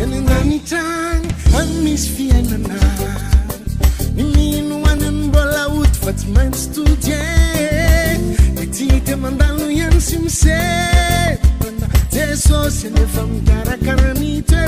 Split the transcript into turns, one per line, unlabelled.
Any an-danitra any, any misy fiainana. Ny mino any any mbola ody fa tsy maintsy tody e. Dia tsy hita mandalo ihany sy misedana. Jesosy anefa mikarakara ny toerana.